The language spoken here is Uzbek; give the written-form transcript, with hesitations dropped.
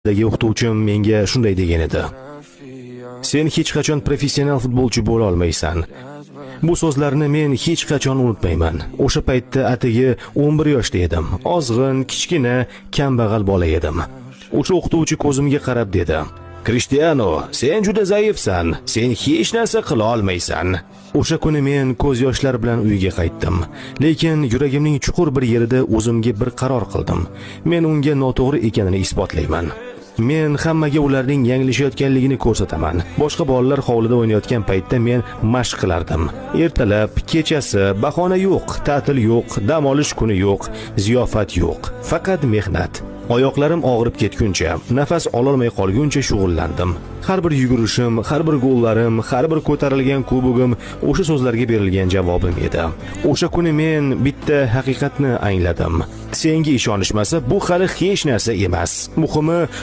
Dagi o'qituvchim menga shunday degan edi: "Sen hech qachon professional futbolchi bo'la olmaysan." Bu so'zlarni men hech qachon unutmayman. O'sha paytda atigi 11 yoshda edim. Ozg'in, kichkina, kambag'al bola edim. O'sha o'qituvchi ko'zimga qarab dedi: "Krishtianu, sen juda zaifsan, sen hech narsa qila olmaysan." O'sha kuni men ko'z yoshlar bilan uyga qaytdim. Lekin yuragimning chuqur bir yerida o'zimga bir qaror qildim. Men unga noto'g'ri ekanini isbotlayman. Men hammaga ularning yanglishayotganligini ko'rsataman. Boshqa bolalar hovlida o'ynayotgan paytda men mashq qilardim. Ertalab, kechasi, bahona yo'q, ta'til yo'q, dam olish kuni yo'q, ziyofat yo'q. Faqat mehnat. Oyoqlarim og'rib ketguncha, nafas ololmay qolguncha shug'ullandim. Har bir yugurishim, har bir gollarim, har bir ko'tarilgan kubogim o'sha so'zlarga berilgan javobim edi. O'sha kuni men bitta haqiqatni angladim. Senga ishonishmasa, bu hali hech narsa emas. Muhimi